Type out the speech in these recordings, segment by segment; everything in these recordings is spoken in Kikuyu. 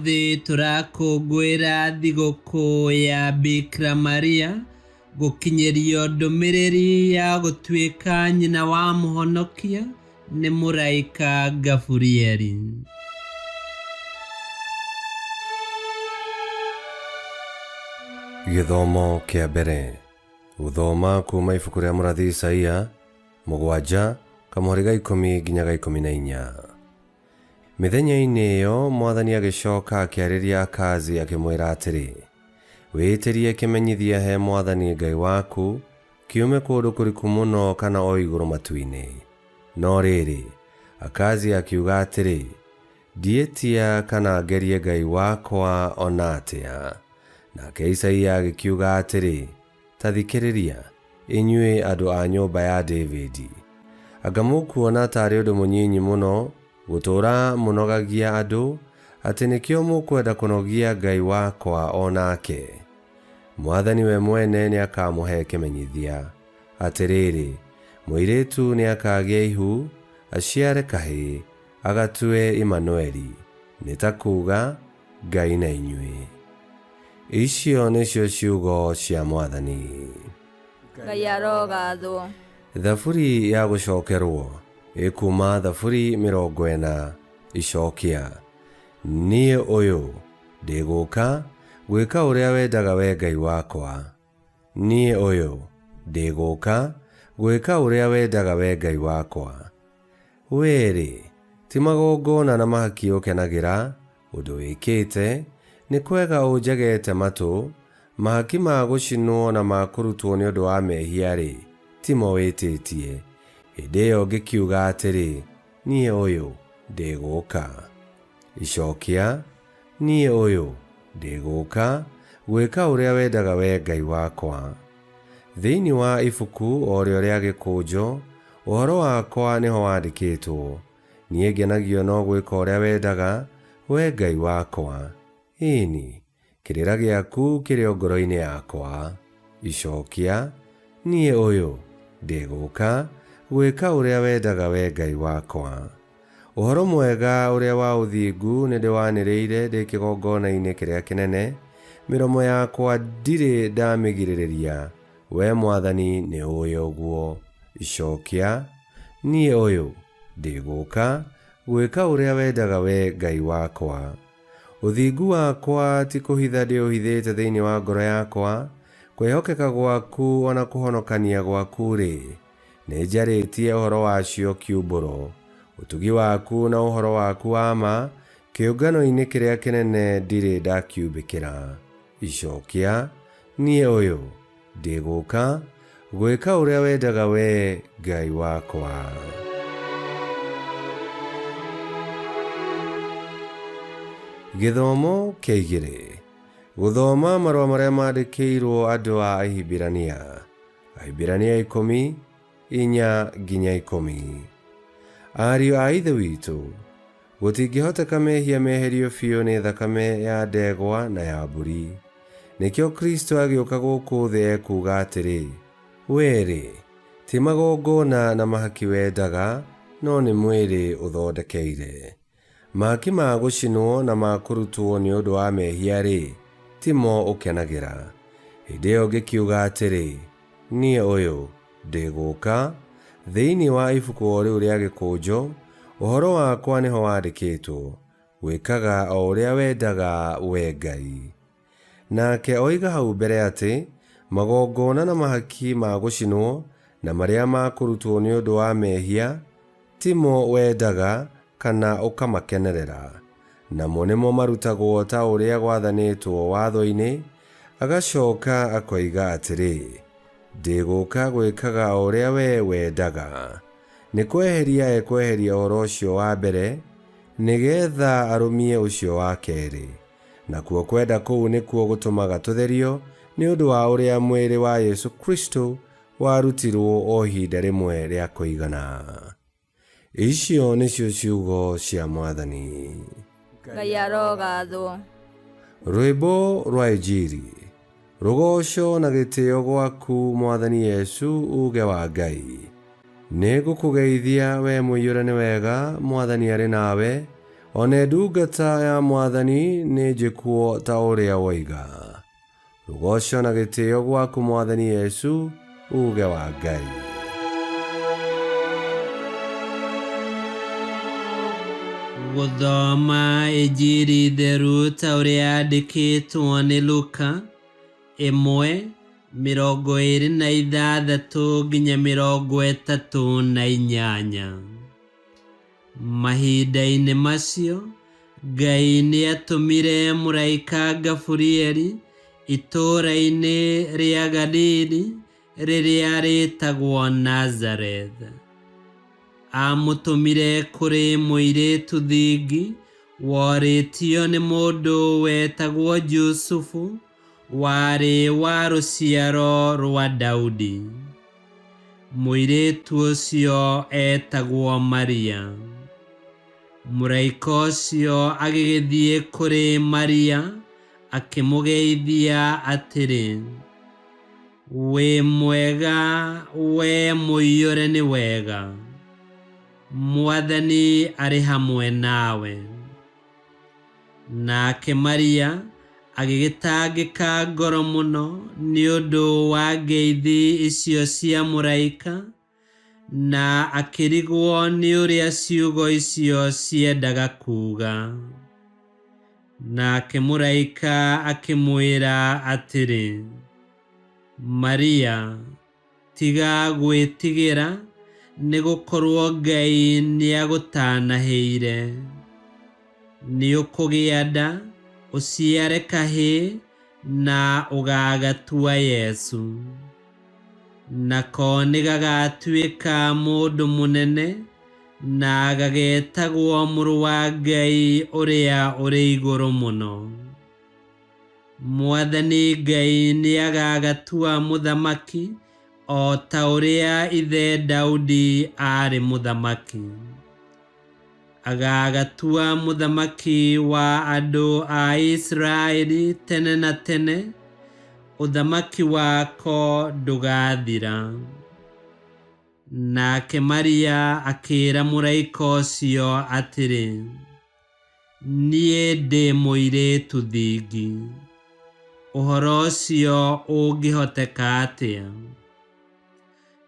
Ũmũthĩ tũrakũngũĩra thigũkũ ya Bikira Maria gũkinyĩrio ndũmĩrĩri ya gũtuĩka nyina wa Mũhonokia nĩ mũraika Gaburieli. Gĩthomo kĩa mbere. Gũthoma kuuma ibuku rĩa mũrathi Isaia 7 kamũhari ga 10 nginya ga 14. Mĩthenya-inĩ ĩyo Mwathani agĩcoka akĩarĩria Akazi akĩmwĩra atĩrĩ, Wĩĩtĩrie kĩmenyithia he Mwathani Ngai waku, kiume kũndũ kũriku mũno kana o igũrũ matu-inĩ. No rĩrĩ, Akazi akiuga atĩrĩ, Ndiĩtia kana ngerie Ngai wakwa o na atĩa. Nake Isaia agĩkiuga atĩrĩ, Ta thikĩrĩria, inyuĩ andũ a nyũmba ya David. Anga mũkuona ta arĩ ũndũ mũnyinyi mũno gũtũũra mũnogagia andũ, atĩ nĩkĩo mũkwenda kũnogia Ngai wakwa o nake? Mwathani we mwene nĩakamũhe kĩmenyithia. Atĩrĩrĩ, mũirĩtu nĩakagĩa ihu, aciare kahĩĩ, agatue Imanueli, nĩ ta kuuga, Ngai na inyuĩ. Icio nĩcio ciugo cia Mwathani. Ngai arogathwo. Thaburi ya gũcokerwo ĩkuuma Thaburi 40 Icokia. Niĩ ũyũ, ndĩ gũka gwĩka ũrĩa wendaga wee Ngai wakwa. Niĩ ũyũ, ndĩ gũka gwĩka ũrĩa wendaga wee Ngai wakwa. Wee-rĩ, ti magongona na mahaki ũkenagĩra, ũndũ wĩkĩte, nĩ kwega ũnjegete matũ, mahaki ma gũcinwo na ma kũrutwo nĩ ũndũ wa mehia-rĩ, timo wĩtĩtie. Hĩndĩ ĩyo ngĩkiuga atĩrĩ, Niĩ ũyũ, ndĩ gũka. Icokia, Niĩ ũyũ, ndĩ gũka gwĩka ũrĩa wendaga wee Ngai wakwa. Thĩinĩ wa ibuku o rĩo rĩa gĩkũnjo, ũhoro wakwa nĩho wandĩkĩtwo. Niĩ ngenagio no gwĩka ũrĩa wendaga, wee Ngai wakwa. Ĩĩ-ni, kĩrĩra gĩaku kĩrĩ o ngoro-inĩ yakwa. Icokia, Niĩ ũyũ, ndĩ gũka gwĩka ũrĩa wendaga wee Ngai wakwa. Ũhoro mwega ũrĩa wa ũthingu nĩndĩwanĩrĩire ndĩ kĩgongona-inĩ kĩrĩa kĩnene, mĩromo yakwa ndirĩ ndamĩgirĩrĩria, wee Mwathani nĩũũĩ ũguo. Icokia, Niĩ ũyũ, ndĩ gũka gwĩka ũrĩa wendaga wee Ngai wakwa. Ũthingu wakwa ti kũhitha ndĩũhithĩte thĩinĩ wa ngoro yakwa, kwĩhokeka gwaku o na kũhonokania gwaku-rĩ, Nĩnjarĩtie ũhoro wacio kiumbũro, ũtugi waku na ũhoro waku wa ma, kĩũngano-inĩ kĩrĩa kĩnene ndirĩ ndakiumbĩkĩra. Icokia, Niĩ ũyũ, ndĩ gũka, gwĩka ũrĩa wendaga wee, Ngai wakwa. Gĩthomo kĩa igĩrĩ. Gũthoma marũa marĩa mandĩkĩirwo andũ a Ahibirania. Ahibirania 10, 4-10. Ariũ a Ithe witũ, gũtingĩhoteka mehia meherio biũ nĩ thakame ya ndegwa na ya mbũri. Nĩkĩo Kristo agĩũka gũkũ thĩ ekuuga atĩrĩ, Wee-rĩ, ti magongona na mahaki wendaga, no nĩ mwĩrĩ ũthondekeire. Mahaki ma gũcinwo na ma kũrutwo nĩ ũndũ wa mehia-rĩ, timo ũkenagĩra. Hĩndĩ ĩyo ngĩkiuga atĩrĩ, Niĩ ũyũ, ndĩ gũka, thĩinĩ wa ibuku o rĩu rĩa gĩkũnjo, ũhoro wakwa nĩho wandĩkĩtwo, gwĩkaga o ũrĩa wendaga, wee Ngai. Nake oiga hau mbere atĩ, magongona na mahaki ma gũcinwo na marĩa ma kũrutwo nĩ ũndũ wa mehia, timo wendaga kana ũkamakenerera, namo nĩmo marutagwo ta ũrĩa gwathanĩtwo watho-inĩ, agacoka akoiga atĩrĩ, Ndĩ gũka gwĩkaga o ũrĩa wee wendaga. Nĩ kweheria ekweheria ũhoro ũcio wa mbere, nĩ getha arũmie ũcio wa kerĩ. Nakuo kwenda kũu nĩkuo gũtũmaga tũtherio nĩ ũndũ wa ũrĩa mwĩrĩ wa Yesu Kristo warutirũo o ihinda rĩmwe rĩa kũigana. Icio nĩcio ciugo cia Mwathani. Ngai arogathwo. Rwĩmbo rwa Injiri. Rũgooco na gĩtĩo gwaku Mwathani Yesu uge wa Ngai. Nĩngũkũgeithia wee mũiyũre nĩ wega, Mwathani arĩ nawe, One ndungata ya Mwathani nĩ njĩkwo ta ũrĩa woiga. Rũgoco na gĩtĩo gwaku Mwathani Yesu, uge wa Ngai. Gũthoma Injiri theru ta ũrĩa yandĩkĩtwo nĩ Luka 1:26 nginya 38. Mahinda-inĩ macio Ngai nĩatũmire mũraika Gaburieli itũũra-inĩ rĩa Galili rĩrĩa rĩĩtagwo Nazareth. Amũtũmire kũrĩ mũirĩtu thingi worĩtio nĩ mũndũ wetagwo Jusufu warĩ wa rũciaro rwa Daudi. Mũirĩtu ũcio etagwo Maria. Mũraika ũcio agĩgĩthiĩ kũrĩ Maria akĩmũgeithia atĩrĩ, wĩ mwega we mũiyũre nĩ wega, Mwathani arĩ hamwe nawe. Nake Maria agĩgĩtangĩka ngoro mũno nĩ ũndũ wa ngeithi icio cia mũraika, na akĩrigwo nĩ ũrĩa ciugo icio ciendaga kuuga. Nake mũraika akĩmwĩra atĩrĩ, Maria, tiga gwĩtigĩra, nĩgũkorwo Ngai nĩagũtanahĩire. Nĩũkũgĩa nda, ũciare kahĩĩ, na ũgagatua Yesu. Nako nĩgagatuĩka mũndũ mũnene, na gagetagwo Mũrũ wa Ngai ũrĩa ũrĩ igũrũ mũno. Mwathani Ngai nĩagagatua mũthamaki o ta ũrĩa ithe Daudi aarĩ mũthamaki. Agagatua mũthamaki wa andũ a Isiraeli tene na tene, ũthamaki wako ndũgathira. Nake Maria akĩĩra mũraika ũcio atĩrĩ, niĩ ndĩ mũirĩtu thingi, ũhoro ũcio ũngĩhoteka atĩa?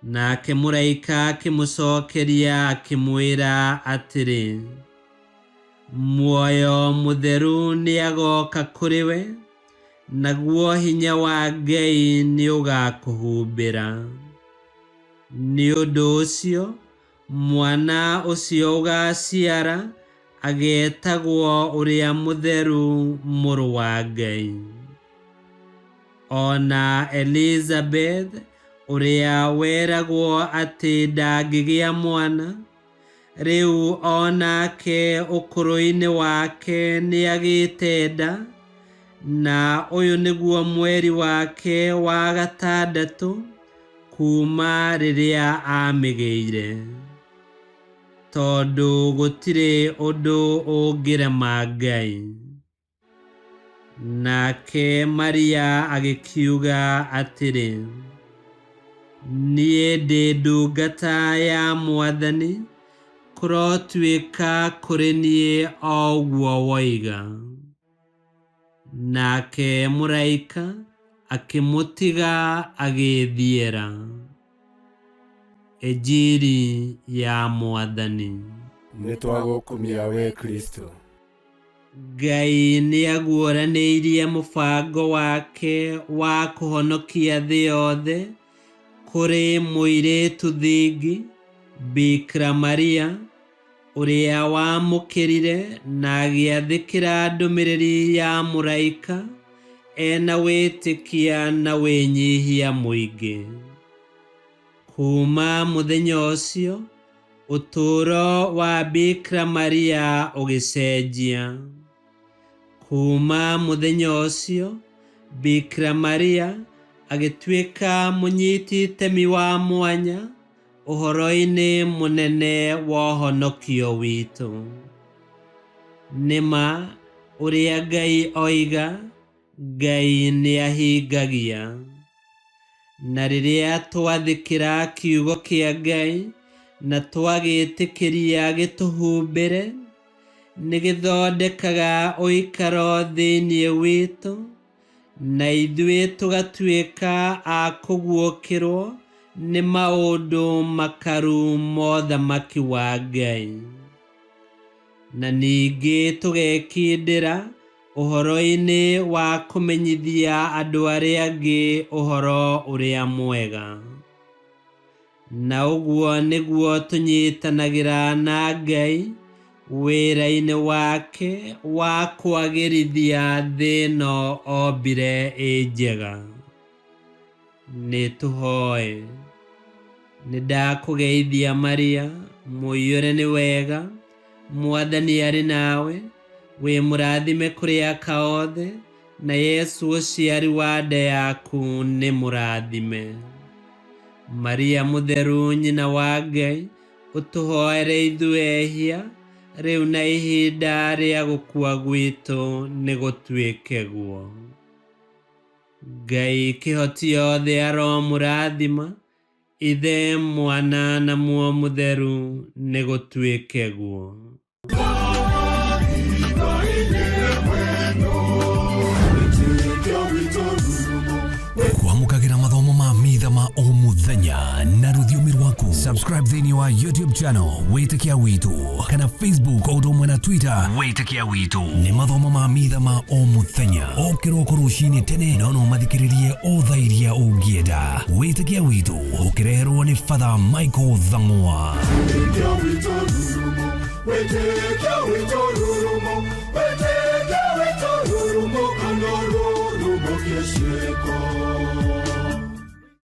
Nake mũraika akĩmũcokeria akĩmwĩra atĩrĩ, muoyo mũtheru nĩagoka kũrĩ we, naguo hinya wa Ngai nĩũgakũhumbĩra. Nĩ ũndũ ũcio mwana ũcio ũgaciara agetagwo ũrĩa mũtheru Mũrũ wa Ngai. Ona Elizabeth ũrĩa weragwo atĩ ndangĩgĩa mwana, rĩu onake ũkũrũ-inĩ wake nĩagĩte nda, na ũyũ nĩguo mweri wake wa gatandatũ kuuma rĩrĩa amĩgĩire. Tondũ gũtirĩ ũndũ ũngĩrema Ngai. Nake Maria agĩkiuga atĩrĩ, niĩ ndĩ ndungata ya Mwathani, kũrotuĩka kũrĩ niĩ o ũguo woiga. Nake mũraika akĩmũtiga agĩĩthiĩra. Injiri ya Mwathani. Nĩtwagũkumia we Kristo. Ngai nĩaguũranĩirie mũbango wake wa kũhonokia thĩ yothe kũrĩ mũirĩtu thingi Bikira Maria, ũrĩa wamũkĩrire na agĩathĩkĩra ndũmĩrĩri ya mũraika ena wĩtĩkia na wĩnyihia mũingĩ. Kuuma mũthenya ũcio, ũtũũro wa Bikira Maria ũgĩcenjia. Kuuma mũthenya ũcio, Bikira Maria agĩtuĩka mũnyiti itemi wa mwanya ũhoro-inĩ mũnene wa ũhonokio witũ. Nĩ ma ũrĩa Ngai oiga, Ngai nĩahingagia. Na rĩrĩa twathĩkĩra kiugo kĩa Ngai na twagĩtĩkĩria gĩtũhumbĩre, Nĩ gĩthondekaga ũikaro thĩinĩ witũ, na ithuĩ tũgatuĩka a kũguũkĩrwo nĩ maũndũ makaru ma ũthamaki wa Ngai. Na ningĩ tũgekindĩra ũhoro-inĩ wa kũmenyithia andũ arĩa angĩ ũhoro ũrĩa mwega. Na ũguo nĩguo tũnyitanagĩra na Ngai wĩra-inĩ wake wa kwagĩrithia thĩ ĩno ombire ĩ njega. Nĩ tũhoe. Nĩ ndakũgeithia Maria, mũiyũre nĩ wega, Mwathani arĩ nawe, wĩ mũrathime kũrĩ aka othe, na Yesu ũciari wa nda yaku nĩ mũrathime. Maria mũtheru nyina wa Ngai, ũtũhoere ithuĩ ehia, rĩu na ihinda rĩa gũkua gwitũ nĩ gũtuĩke guo. Ngai kĩhoti yothe aromũrathima, Ithe, Mwana na Muoyo Mũtheru, nĩ gũtuĩke guo. Kwamũkagĩra mathomo ma mitha ma o mũthenya na rũthiomi rwaku. Subscribe thĩinĩ wa YouTube channel Wĩtĩkia Witũ kana Facebook o ũndũ ũmwe na Twitter Wĩtĩkia Witũ. Nĩ mathomo ma mitha ma o mũthenya o kĩroko rũcinĩ tene, no no mathikĩrĩrie o thaa iria ũngĩenda. Wĩtĩkia Witũ ũkĩreherwo nĩ Father Michael Thang'wa. Wĩtĩkia witũ rurumo, wĩtĩkia witũ rurumo, wĩtĩkia witũ rurumo, kana rurumo kĩciĩko.